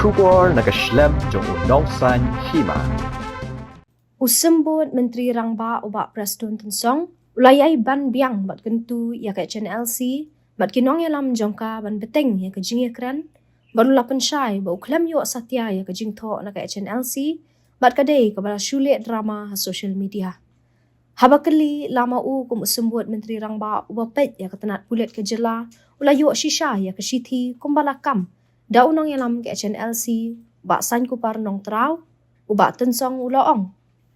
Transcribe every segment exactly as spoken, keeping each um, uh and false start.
Khubor na ka shlem jong u nongsan hima. U Symbud Myntri Rangbah u Bah Prestone Tynsong u la ïai ban biang bad kyntu ïa ka H N L C bad ki nongïalam jong ka ban bteng ïa ka jingïakren, bad u la pynshai ba u khlem ïoh satia ïa ka jingthoh na ka H N L C bad ka dei kaba la shu leh drama ha social media. Haba kylli lama u kum u Symbud Myntri Rangbah uba peit ïa ka tnat pulit ka jylla, u la ïoh shisha ïa ka shithi kumba la kam da u nongïalam ka H N L C, Bah Sainkupar Nongtraw, u Bah Tynsong u la ong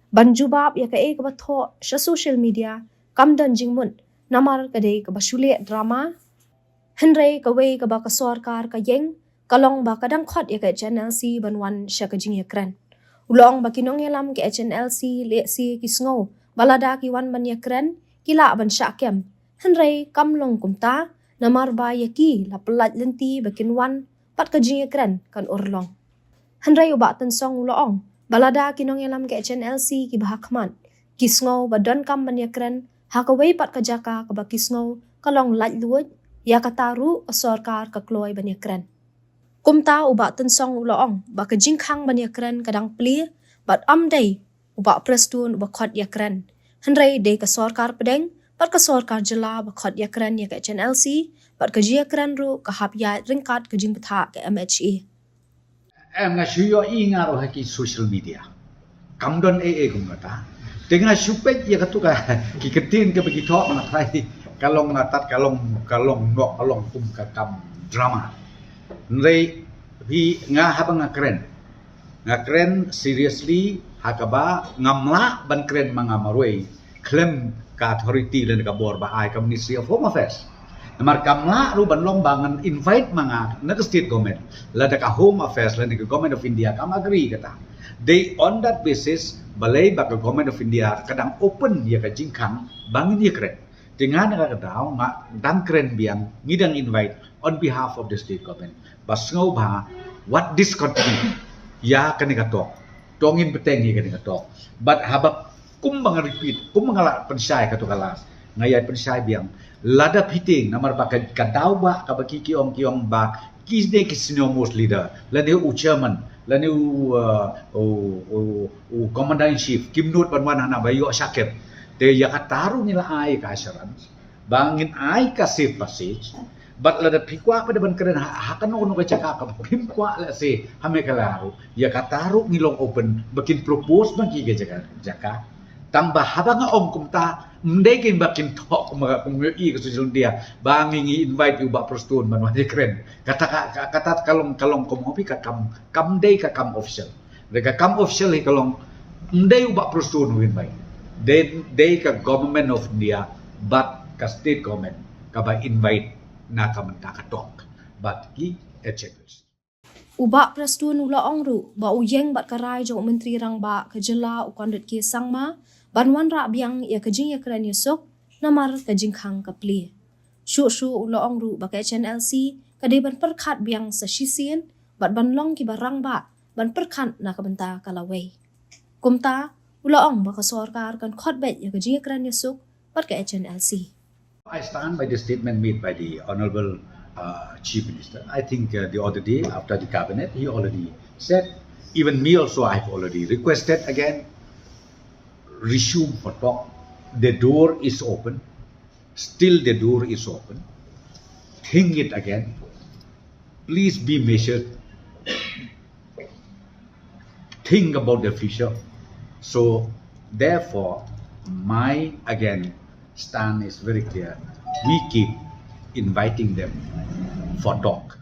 ban jubab ïa kaei kaba thoh sha social media kam don jingmut, namar ka dei kaba shu leh drama. Hynrei kawei kaba ka sorkar ka ïeng ka long ba ka dang khot ïa ka H N L C ban wan sha ka jingïakren. U la ong ba ki nongïalam ka H N L C lehse ki sngew ba lada ki wan ban ïakren ki lah ban shah kem. Hynrei kam long kumta, namar ba ïa ki la pyllait lynti ba kin wan bad ka jingïakren kan urlong. Hynrei u Bah Tynsong u la ong ba lada ki nongïalam ka H N L C kiba ha khmat ki sngew ba donkam ban ïakren ha kawei pat ka jaka kaba ki sngew ka long laitluid, ïa kata ruh ka sorkar ka kloi ban ïakren. Kumta u Bah Tynsong u la ong ba ka jingkhang ban ïakren ka dang plie bad ym dei u Bah Prestone uba khot ïakren, hynrei dei ka sorkar pdeng bad ka sorkar jylla ba khot ïakren ïa ka H N L C, bad ka jingïakren ruh ka hap ïaid ryngkat ka jingbthah ka M H A. Em, nga shu ïohi nga ruh ha ki social media. Kam don ei ei kum kata. Te nga shu peit ïa katu ka ki ktien kaba ki thoh, nga tharai ka long, nga tat ka long, ka long noh, ka long kum ka kam drama. Hynrei phi, nga haba nga kren, nga kren seriously ha kaba ngam lah ban kren ma nga marwei khlem ka authority lane ka bor ba ai ka Ministry of Home Affairs. Namar kam lah ruh ban long ba ngan invite ma nga na ka state government, lada ka Home Affairs lane ka Government of India kam agree kata. Dei on that basis balei ba ka Government of India ka dang open ïa ka jingkhang ba ngin ïakren. Te nga na ka daw nga dang kren biang, ngi dang invite on behalf of the state government ba sngewbha wat discontinue ïa kane ka talk. To ngin bteng ïa kane ka talk. Bad haba kumba nga repeat, kumba nga la pynshai katu ka last, nga ïai pynshai biang, lada phi tieng, namar ba ka, ka daw ba kaba ki, ki ong, ki ong ba kine ki senior most leader, lane u chairman, lane u, uh, u, u, u commander in chief kim nud ban wan hana ba ïoh shah kem. Te ïa kata ruh ngi la ai ka assurance ba ngin ai ka safe passage. Bad lada phi kwah pat ban kren ha, ha kano kano ka jaka kaba phim kwah, let's say ha Meghalaya ruh, ïa kata ruh ngi long open ba kin propose ma ki ka jaka, jaka. Tang ba haba nga ong kumta, ym dei kin ba kin thoh kumba, kumba ïohi ka social media ba ngi, ngi invite ïa u Bah Prestone ban wan ïakren. Kata ka, ka, kata ka long, ka long kumba phi, ka kam, kam dei ka kam official. Dei ka kam official hi ka long, ym dei u Bah Prestone u invite. Dei, dei ka Government of India bad ka state government kaba invite na ka bynta ka talk bad ki H N L C. U Bah Prestone u la ong ruh ba u ïeng bad ka rai jong u Myntri Rangbah ka jylla u Conrad K Sangma ban wanrah biang ïa ka jingïakren ïasuk namar ka jingkhang ka plie. Shuh shuh u la ong ruh ba ka H N L C ka dei ban pyrkhat biang sa shisien bad ban long kiba rangbah ban pyrkhat na ka bynta ka lawei. Kumta u la ong ba ka sorkar kan khot beit ïa ka jingïakren ïasuk bad ka H N L C. I stand by the statement made by the Honorable, uh, Chief Minister. I think, uh, the other day after the cabinet, he already said, even me also, I've already requested again, resume for talk. The door is open. Still the door is open. Think it again. Please be measured. Think about the future. So, therefore, my, again, stand is very clear. We keep inviting them for talk.